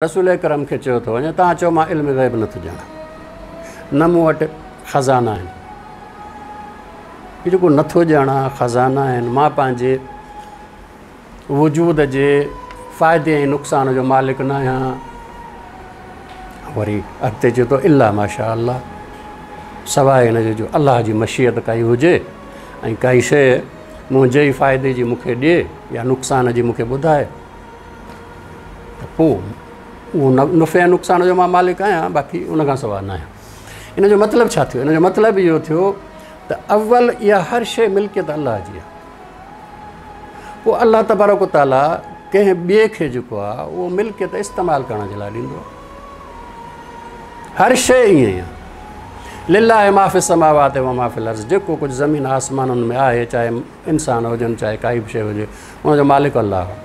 رسول اڪرم کي چيو ٿو وڃي، توهان چئو مان علم غيب نٿو ڄاڻان، نه مون وٽ خزانا آهن. هي جيڪو نٿو ڄاڻان خزانا آهن، مان پنهنجي وجود جي فائدي ۽ نقصان جو مالڪ نه آهيان. وري اڳتي چئي ٿو الا ماشاء الله، سواء هن جي جو الله جي مشيت ڪائي هجي ۽ ڪائي شيء منهنجي ئي فائدي جي مون کي ڏئي يا نقصان جي مون کي ٻڌائي ته پوء اهو نفعي ۽ نقصان جو مان مالڪ آهيان، باقي ان کان سواء نه آهيان. ان جو مطلب ڇا ٿيو؟ ان جو مطلب اهو ٿيو ته اول اها هر شيء ملڪيت الله جي آهي، پوء الله تبارڪ وتعاليٰ ڪنهن ٻئي کي جيڪو آهي اهو ملڪيت استعمال ڪرڻ جي لاء ڏيندو آهي. هر شيء ائين ئي آهي. لله ما في السماوات وما في الارض، جيڪو ڪجهه زمين آسمانن ۾ آهي، چاهي انسان هجن چاهي ڪائي به شيء هجي، ان جو مالڪ الله آهي.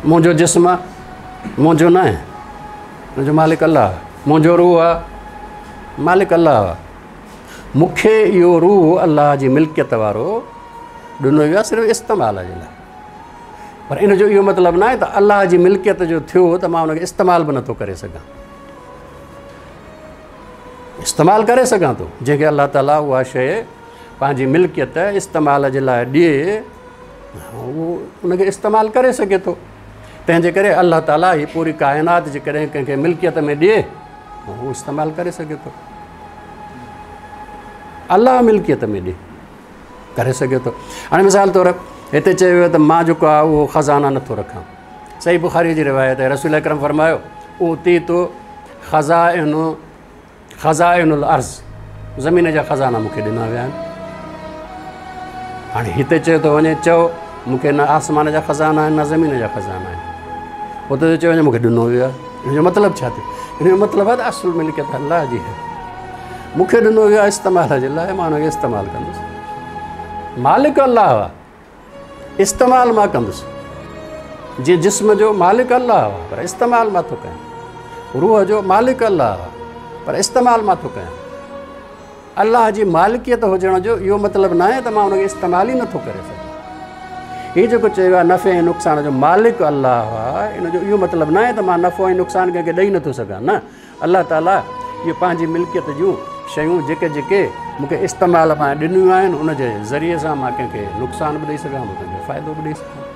منهنجو جسم منهنجو نه آهي، ان جو مالڪ الله آهي. منهنجو روح آهي، مالڪ الله آهي. مون کي اهو روح الله جي ملڪيت وارو ڏنو ويو آهي صرف استعمال جي لاء، پر ان جو اهو مطلب نه آهي ته الله جي ملڪيت جو ٿيو ته مان ان کي استعمال به نٿو ڪري سگهان. استعمال ڪري سگهان ٿو، جنهن کي الله تعاليٰ اها شيء پنهنجي ملڪيت استعمال جي لاء ڏئي، اهو ان کي استعمال ڪري سگهي ٿو. تنهن جي ڪري الله تعاليٰ هي پوري ڪائنات جيڪڏهن ڪنهن کي ملڪيت ۾ ڏئي، اهو استعمال ڪري سگهي ٿو. الله ملڪيت ۾ ڏئي ڪري سگهي ٿو. هاڻي مثال طور هتي چيو ويو ته مان جيڪو آهي اهو خزانا نٿو رکان. صحيح بخاري جي روايت آهي، رسول اڪرم فرمايو اوتيت خزائن خزائن الارض، زمين جا خزانا مون کي ڏنا ويا آهن. هاڻي هتي چيو ٿو وڃي چئو مون کي نه آسمان جا خزانا آهن نه زمين جا خزانا آهن، اتي ٿو چيو وڃي مون کي ڏنو ويو آهي. ان جو مطلب ڇا ٿيو؟ ان جو مطلب آهي ته اصل ملڪيت الله جي آهي، مون کي ڏنو ويو آهي استعمال جي لاء، مان ان کي استعمال ڪندس. مالڪ الله آهي، استعمال مان ڪندس. جيئن جسم جو مالڪ الله آهي پر استعمال مان ٿو ڪيان، روح جو مالڪ الله آهي پر استعمال مان ٿو ڪيان. الله جي مالڪيت هجڻ جو اهو مطلب نه آهي ته مان ان کي استعمال ئي نٿو ڪري سگهان. هي جيڪو چيو آهي نفعي ۽ نقصان جو مالڪ الله آهي، ان جو اهو مطلب نه آهي ته مان نفعو ۽ نقصان ڪنهن کي ڏئي نٿو سگهان. نه، الله تعاليٰ اهي پنهنجي ملڪيت جون شيون جيڪي جيڪي مون کي استعمال مان ڏنيون آهن، ان جي ذريعي سان مان ڪنهن کي نقصان به ڏئي سگهان ٿو، ڪنهن کي فائدو به ڏئي سگهان ٿو.